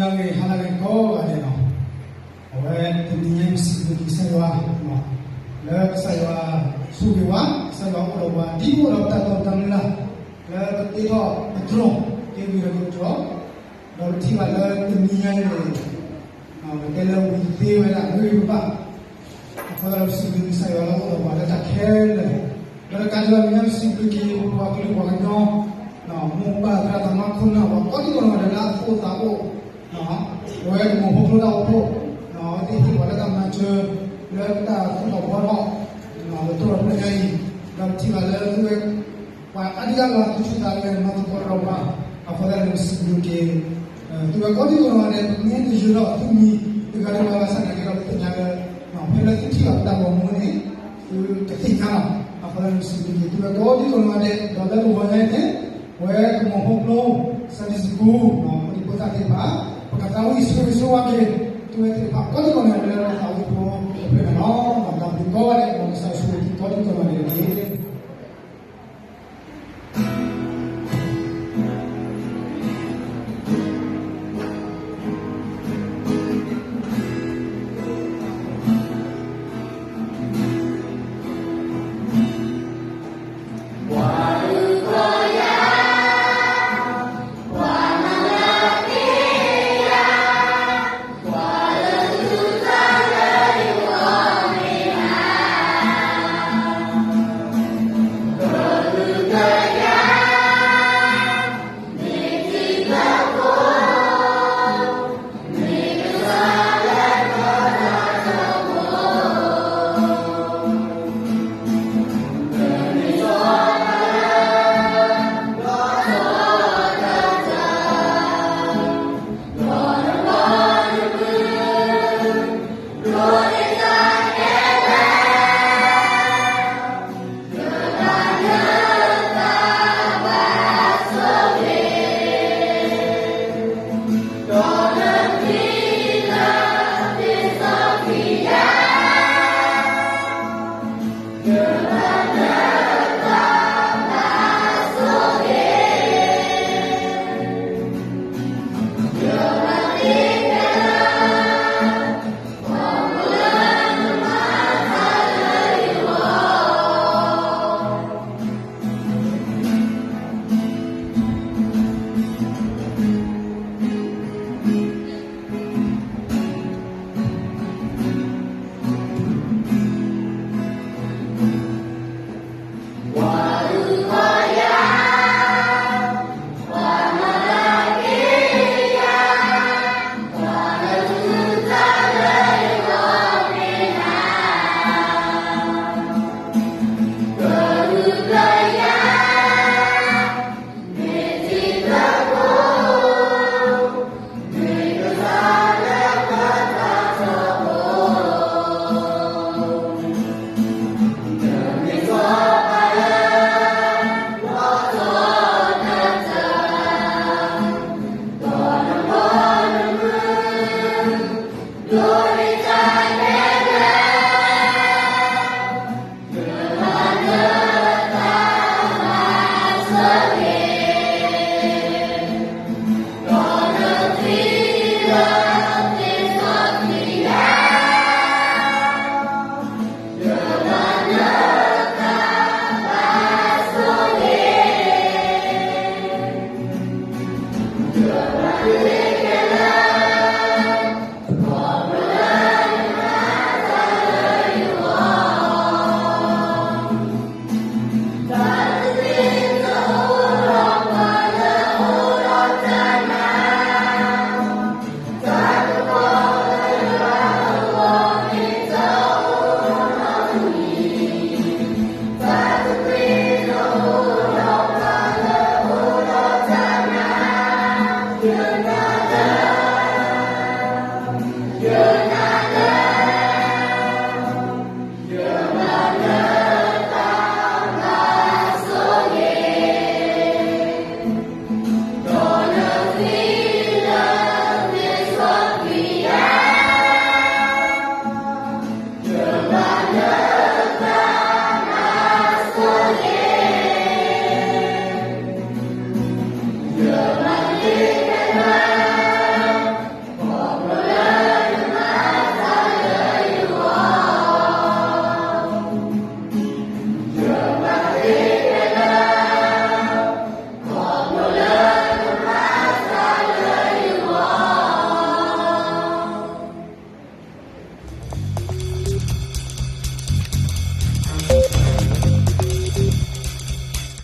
ဂ့ၤ ဟါလၢအဂ့ၤကိးဂၤဒဲးလီၤ. အဝဲတနံၤညါပစံးဘျုးက့ၤကစၢ်ယွၤ, လၢကစၢ်ယွၤဆိၣ်ဂ့ၤဝဲ, ကစၢ်ယွၤအိၣ်ဒီးပှၤ ဒ်ပအိၣ်ဒီးပတၢ်တီပတၢ်လိၤလၢ်, လၢပတ့ထီၣ်ပတြီ, တ့ဝံၤဒီးပတြီ, ဒီးပထံၣ်ဘၣ်လၢတနံၤညါအံၤန့ၣ် ပတဲလၢဝံၤတသ့ဝဲဒၣ် ဂ့ၢ်ဂ့ၢ်ဘၣ်ဘၣ်, အဃိသတးဒီးပစံးဘျုးက့ၤကစၢ်ယွၤလၢအိၣ်ဒီးပှၤလၢတၢ်ခဲလၢာ်, ဒီးတကးဒံးဘၣ် မ့ၢ်ညါပစံးဘျုးက့ၤပပှၤကလုာ်ပှၤကညီ, မိၢ်ပၢ်သရၣ်သမါခိၣ်နၢ် ပှၤကိးဒံကိးနီၢ်ဂၤဒဲးလၢအသူၣ်အိၣ်သးအိၣ်, အဝဲကမိာ်ဖိကျိတၢ်အိၣ်ဖှိၣ်, အဝဲသ့ၣ်ဟ့ၣ်ပှၤလၢတၢ်မၤစၢၤ လၢတၢ်သူၣ်ထီၣ်ဘှီထီၣ်, လၢတၢ်လီၢ်တဖျၢၣ်ညါအံၤ, ဒီးပထံၣ်ဘၣ်လၢသုဝဲ ပှၤအါဒံအါဂၤသူၣ်ဆူၣ်သးဂဲၤ မၤသကိးတၢ်ဒီးပှၤ, အဃိသတးန့ၣ် ပစံးဘျုးက့ၤ သုဝဲကိးဒံကိးနီၢ်ဂၤဒဲး, ပမ့ၢ်တယုၢ်ထီၣ်သုမံၤတဂၤဒီးပှၤဘၣ်ဆၣ်သနာ်က့ဒီး ပသ့ၣ်ညါလၢ ဖဲလၢသုထံၣ်ဘၣ်ပတၢ်ဂီၤမူန့ၣ် သုတသ့ၣ်ညါလီၤ. အဃိသတးန့ၣ် ပစံးဘျုးက့ၤသုဝဲကိးဒံကိးနီၢ်ဂၤဒဲး, ဒီးလၢပဂီၤညါအံၤန့ၣ် ပဝဲကမိာ်ဖိကျိ Sunday School ဖိဒံဖိသၣ်သ့ၣ်တဖၣ် ပကသးဝံၣ်ဆိၣ်ဂ့ၤဆိၣ်ဝါက့ၤ သုဝဲသ့ၣ်တဖၣ်ကိးဒံကိးနီၢ်ဂၤဒဲးလၢသးဝံၣ်ဖိတဖျၢၣ်န့ၣ်လီၤ. ဒီးပှၤကိးဂၤဒဲး မ်ကစၢ်ယွၤဆိၣ်ဂ့ၤသုကိးဒံကိးနီၢ်ဂၤဒဲးတက့ၢ်.